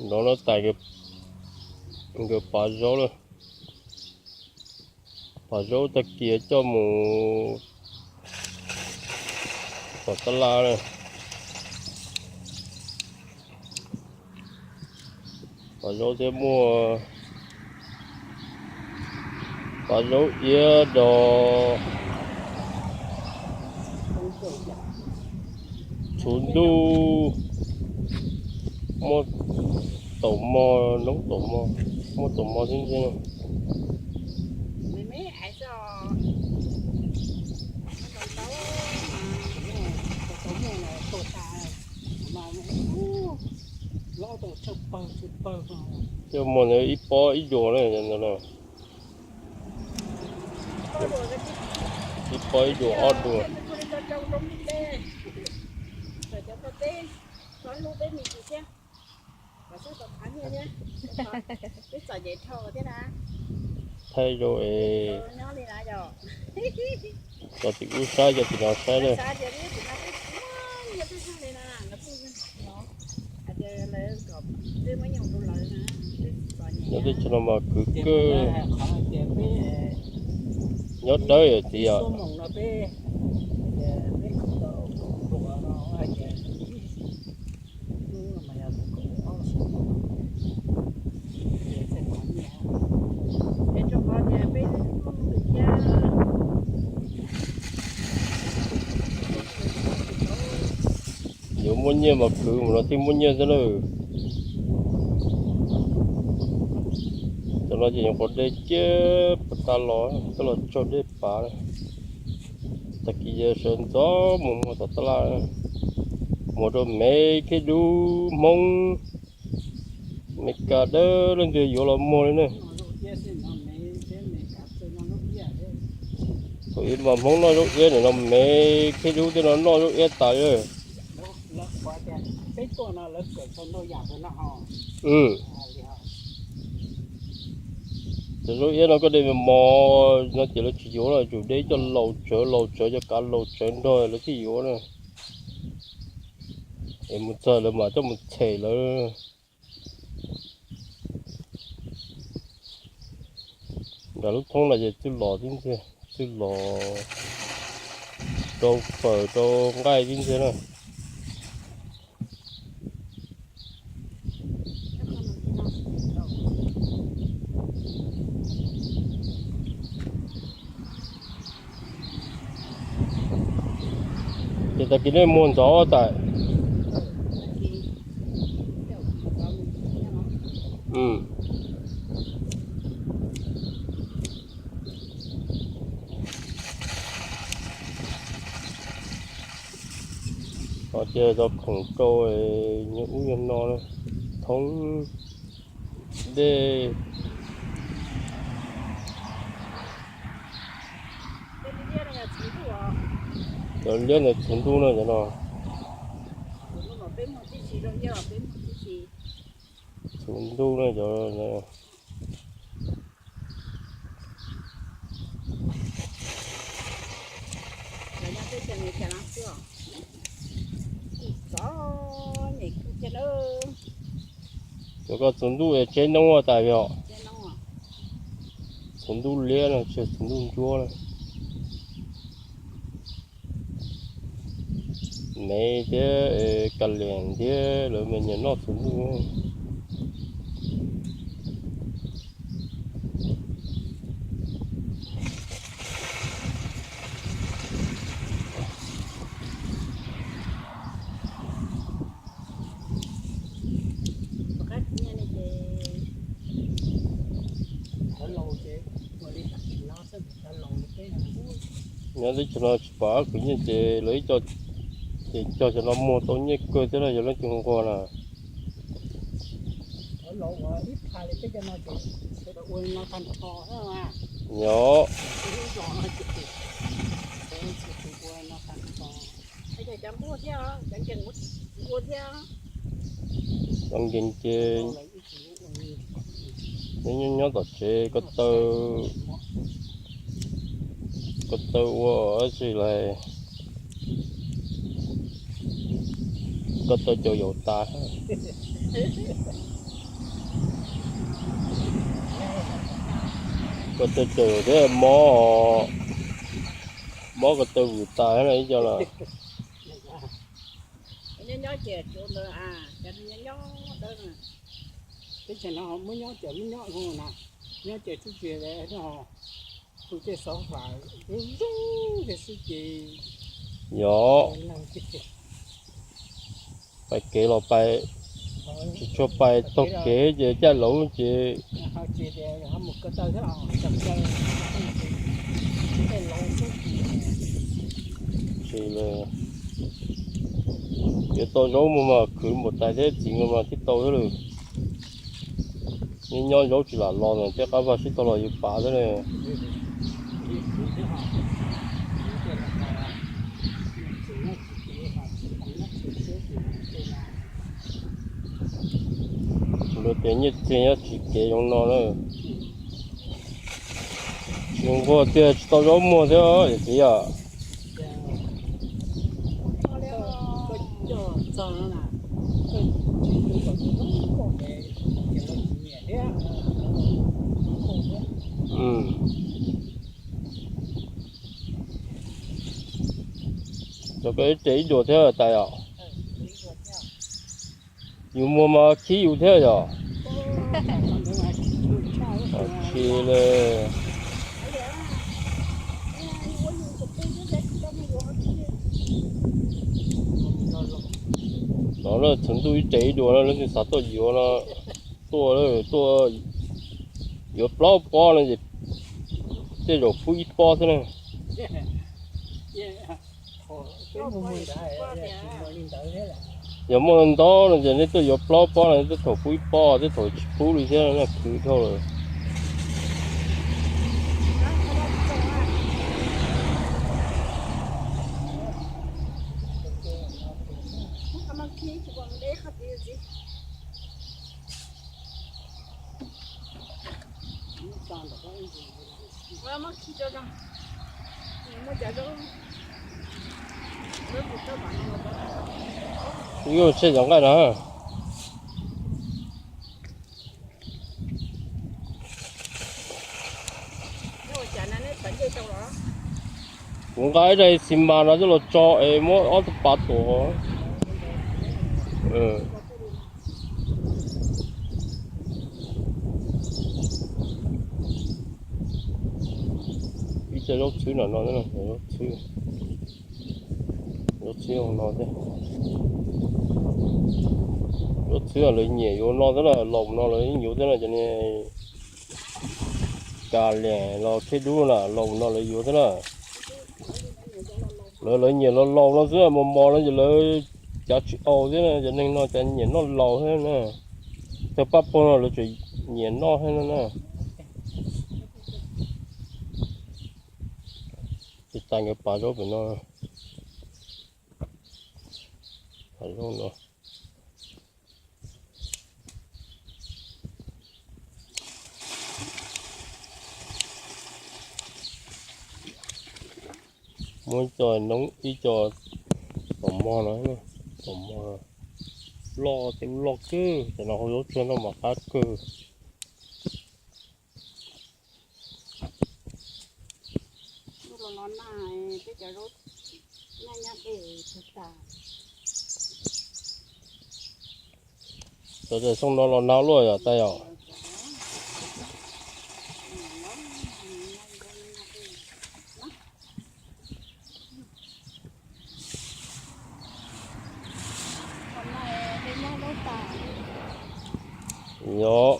Nrov no tas nkawd pav zaub lawm. Pav zaub tag kis coj mus tom tab laj na. Pav zaub thiab muaj pav zaub iab dos, txhuv ntuj, muaj taum mog, noob taum mog, muaj taum mog xwb ntag. Coj mog ntawd ib pob ib duas na, ib pob ib duas ob duas. Thaij rau es cov tim ub saib, cov tim no saib na. Nyob teb chaws no mas khwv kawg, nyob dawb yom txiv yom. Yuav muaj nyiaj mas khwv mus no thiaj muaj nyiaj xwb lawm. Cov no ces nyuam qhuav de kiag puag ta los, coj los tsaug dej pav. Tag kis sawv ntxov mus muag tom tab laj, muag rau Mev Khej Dub, Hmoob Meskas dawb leej twg yuav los muag li na. Thaum ub mas Hmoob noj zaub iab nim no Mev Khej Dub tej no noj zaub iab tas li. Cov zaub iab no koj de mos mos no ces lawv tsis yuav lawm, tsum de coj laus tsawv laus tsawv, cov kav laus tsawv nrog lawv thiaj yuav na. Es mus txog lawv mam coj mus tshem lawv. Nram lub thoob no ces txwj los tib ntxiag, txwj los rau fawm rau nqaij tib ntxiag na. Ces tag kis nej muag ntxov tas. Ho ces tau khoom rau nyuag ub nyuag no thoob dej. Cov liab ntawd txhuv ntuj na cov no. Txhuv ntuj na cov. Cov koj txhuv ntuj es tseb noob ua tas yog? Txhuv ntuj liab no, tsis txhuv ntuj ntsuab na. Mev thiab Kas Liam thiab lawv mas nyiam noj txhuv ntuj. Nyob teb chaws no tsis pom qab khwv nyiaj ces lawv ib co ces cog cov no muag tau nyiaj kawg thiab na, yog leej twg nquag na. Nyob cov nkees ces nyob nyob tom tsev ko taw, ko taw ua dab tsi lawm. Ko taw caum yaum tas. Ko taw caum yaum thiab mob, mob ko taw vwm tas ib co lawm. Nyob nyob ces tsuav ntawd, nyob nyob dawb. Teb chaws no muab nyob ces muab nyob no na, nyob ces tub tsis ho hu tej xov fam zoo zoo tej xwb ces. Yog pais kev los pais, tsis tshua pais taug kev ces caj laus ces. Tsis li, yuav tau zaub muag mas khwv npaum tais thiab txiv mas thiaj tau thiab lawm. Nyob nyob zaub tsis lam los no tej qab vaj sib tau los yus pav thiab li. Luag tias nyiaj txiag nyob tsis kev zoo no na. Tsis nquag tiag tsis tau zaub muag thiab yawm txiv yom. Cov ko ib re ib duas thiab tas yom. Yus muag mas khib yus thiab yom. Khi li. No na txhua ntuj ib re ib duas no leej twg xav tuaj yuav no tuaj, tuaj yuav plaub pob no ces tej zaum pub ib pob xwb na. Yog muaj ntau no ces nej tuaj yuav plaub pob no tej thaum pub ib pob tej thaum tsis pub li thiab no khwv dhau lawm. Yuj tshe cov nqaij no. Kuv nqa ib daim xi mas no coj los tso es muab ob tug pas tuam. Ib co zaub txhwb no no, zaub txhwb, zaub txhwb no thiab. Zaub txhwb lawv nyiam yuav no thiab na, laus no lawv yeej yuav thiab na, cov niag Ka Liam los Khej Dub na, laus no lawv yuav thiab na. Lawv, lawv nyiam los laus no xwb, mos mos no ces lawv cav tsis aus thiab na, cov neeg no cas nyiam noj laus thiab na. Tawg paj paug no lawv tseem nyiam noj thiab no na. Ces tas nkawd pav zaub pem no, pav zaub no. Muab ib co noob ib co, tom mog no, tom mog loj tej loj kawg, cov no hau zaub tsuag no mas qab kawg. Cov xyoo no los nag luaj yom, tas yom. Yog.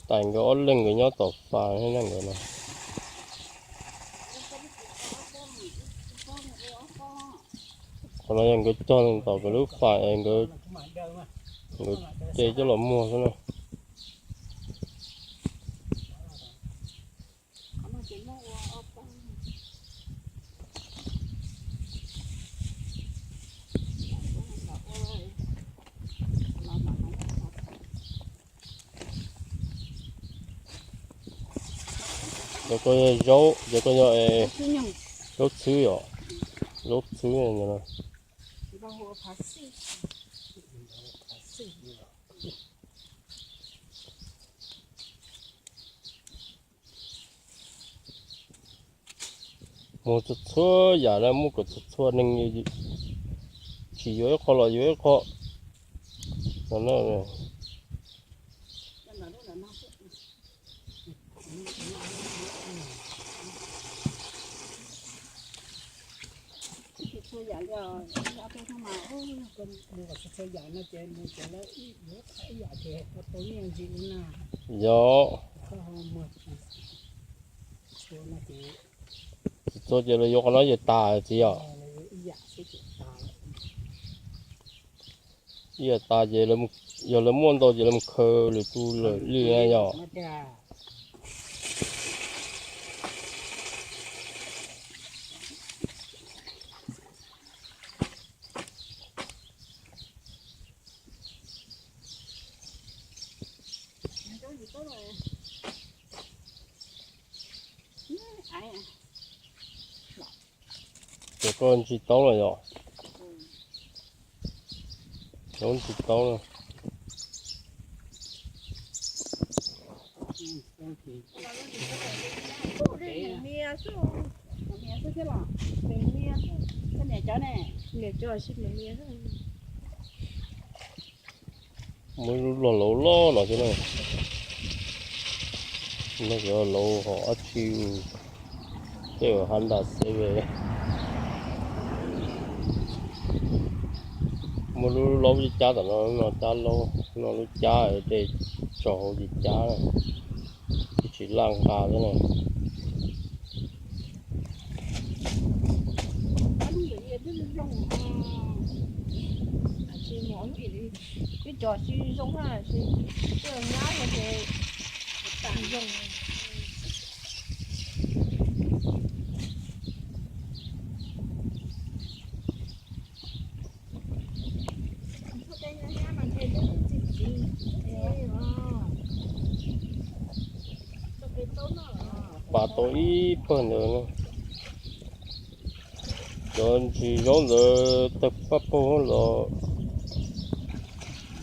Tais nkawd ob leeg nkawd nyob tom fas thiab na nkawd no. Qhov no yog nkawd cog tom nkawd lub fas es nkawd, nkawd ce coj los muag xwb na. Cov ko yog zaub, cov ko yog zaub txhwb yom, zaub txhwb no. Muag txhua txhua yam na, muaj kom txhua txhua neeg, tsis yuav ib qho los yuav ib qho no. Yog tsis txhua ces lawv yuav qhov no ces tas txiv yom. Ib yam tas ces yog lawv muaj ntau ces lawv mus khaws lwm tus lawm li na yom. Ces koj ntsis taub los yom? Ntsis taub no. Muaj lub log lauv loj no xwb na. No yog lauv hom ob tsi, tej hab ntas xev ve. Muaj lub laub cab tom no, no cab laub, no lub cab dej tso hauv ces cab, tsis laj nqa xwb na. Twb cog tsis zoo na, tsis nyab no ces tsis zoo. Pas tau ib pawg ntawd na. Cov ntsis zaub ntawd tawg paj paug los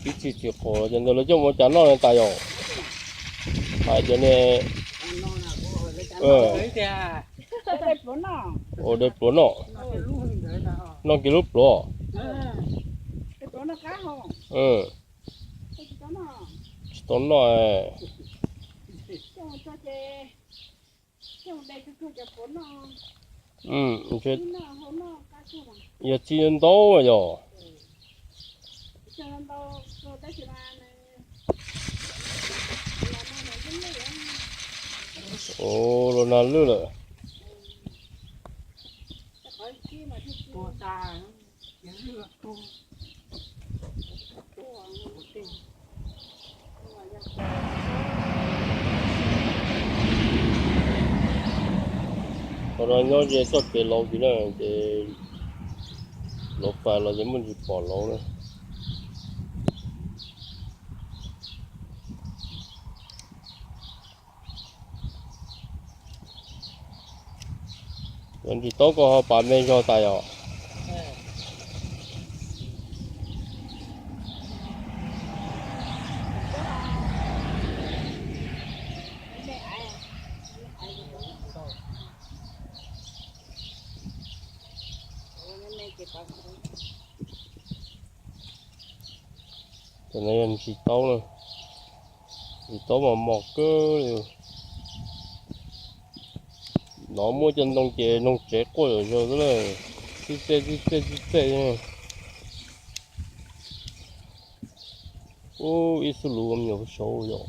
ib txhis tsis qos, cov ntawd lawv coj mus ua cas noj no tas yom? Hais cov ne, ua dej pluav noj, noj kiag lub pluav. Tsis tau noj. Yog txiv ntau yog. Ua los nag lwj lawm. Qhov no nyob ze txoj kev lauv tid na, ces lauv fais los ces muaj ntsis pom lauv na. Cov ntsis taub koj ho pas me zog tas yom? Cov no yog ntsis taub na, ntsis taub mas mos kawg li. Nov muaj cov ntoo ces noog tsev quaj zom zaws xwb na, txij txej txij txej txij txej. Ub, ib xub lus me nyuam saud yom.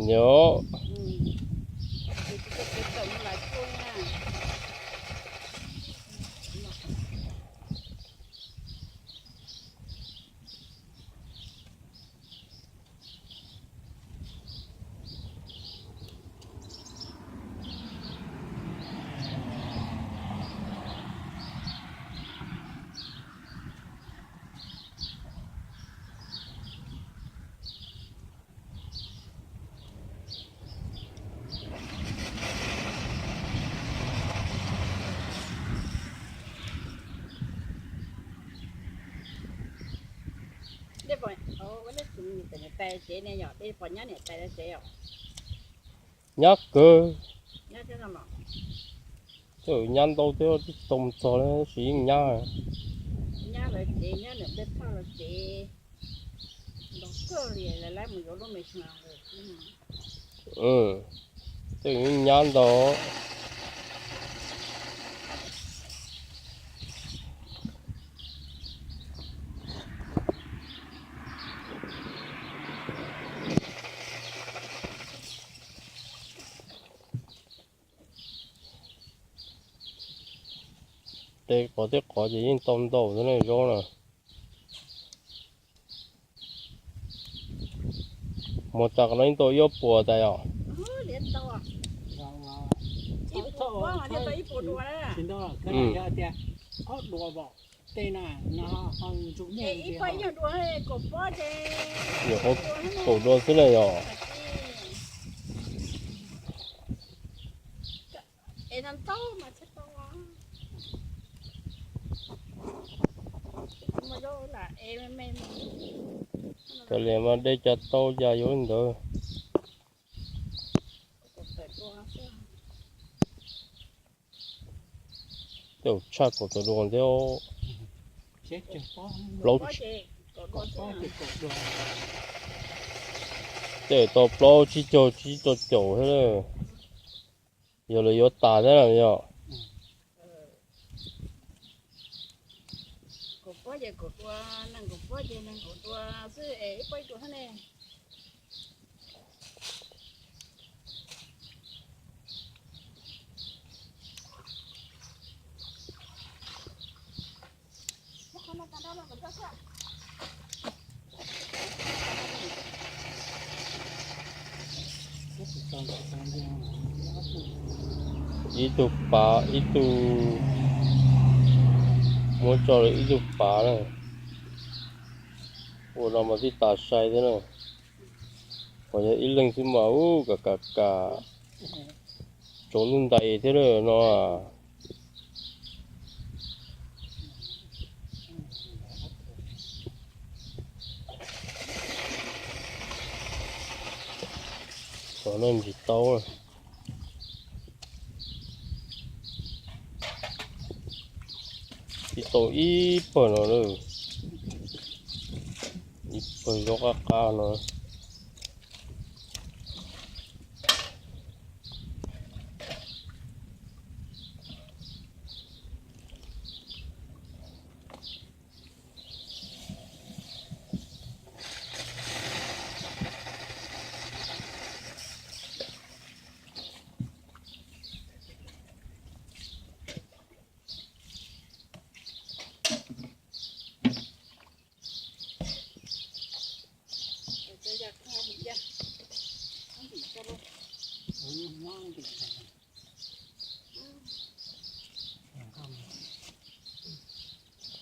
Nyob. Nyab kawg. Nyab ntau thiab twb tau mus txog lawm tab sis yeej nyab. Tej yeej nyab ntau. Tej qhov tej qhov ces yeej tau ntau thiab ne zaub na. Mus tas qhov no yeej tau ib ob puas tas yom. Nyuam qhuav kaum dua xwb na yom. Kav liam mas dej cas tau cas yuav li ntawd. Tej tshaj kaum tawm dua thiab. Plaub, tej tau plaub tsib caug tsib rau caum thiab. Yog lawv yuav tas thiab na yom. Ib tug pav, ib tug muab tso lawm ib tug pav na. Ua no mas tib tas sai thiab na. Qhov yog ib leeg xwb mas ub, kam kam kam tsaus ntuj ntais thiab no. Cov no ntsis tau. Tsis tau ib pawg no lawm, ib pawg zaub qab qab no.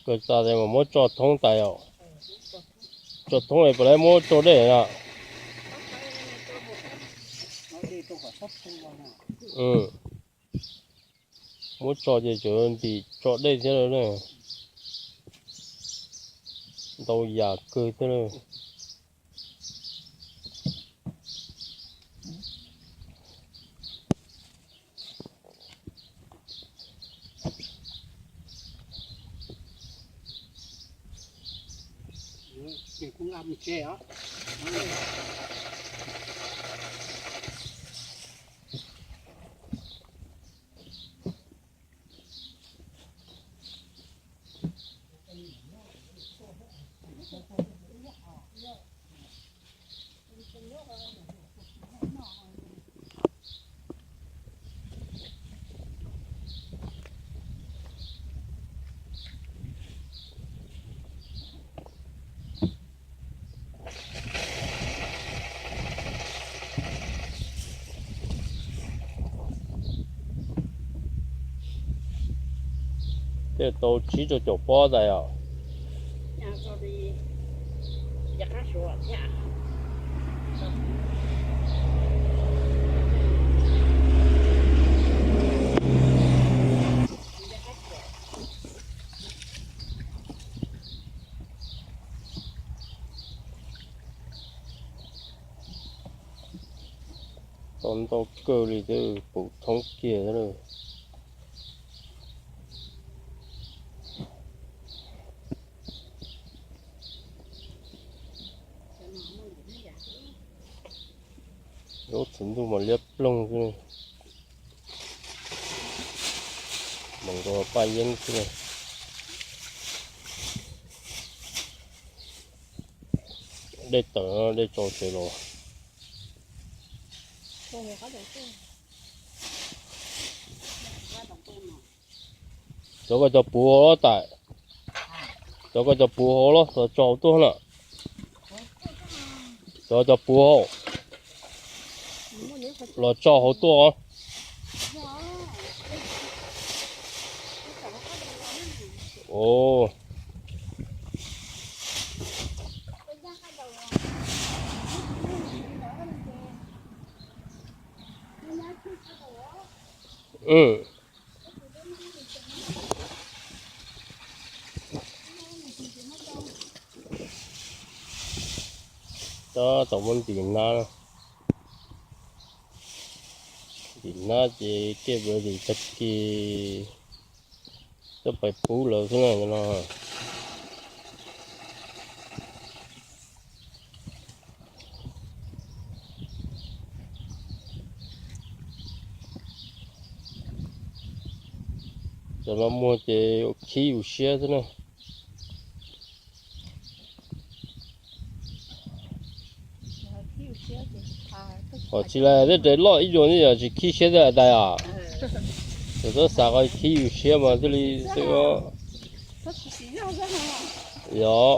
Kawg tas tes mas muab tso thoob tas yom. Tso thoob es puas laib muab tso dej na? Muab tso ces tseem ntim tso dej thiab na. Ntau yam kawg thiab na. Tej tau tsib rau caum pob tas yom. Ntau kawg li, twb pum thoob kiag lawm. Lub txiv ntuj mas liab ploog xwb. Mas nkaus paj yeeb xwb. Dej tawm, dej tso tsev los. Cov koj cov puv hauv los Tais? Cov koj cov puv hauv los tso hauv tuaj na? Cov cov puv hauv los tso hauv tuaj. Tab tom muab ntim hnab, ntim hnab ces kev ua dim tag kis coj pais pub lawv xwb na no. Cov no muag ces khib yus siab xwb na. Hos tsis li tej daim loj ib zaug ne yog tsis khib siab thiab Tais os. Txawm txhob xav qhov khib yus siab mas thiaj li xwb os. Yog.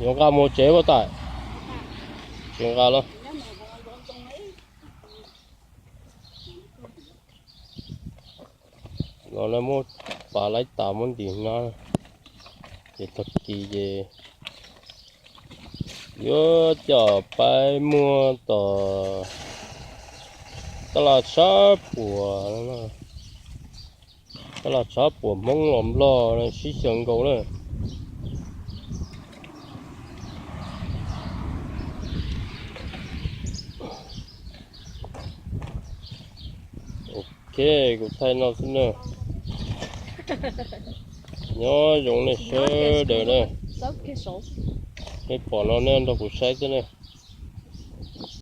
Yuav nqa mus tsev puas Tais? Tsis nqa los. Los no muab pas laib tas muab ntim hnab, ces tag kis ces yuav coj pais muag tom tab laj tshab puam, tab laj tshab puam Hmoob los Nplog sib xyaw nkaus na. Ok, kuv thaij no xwb na. Nyob zoo nej sawv daws na. Nej pom no nej nrog kuv saib xwb na.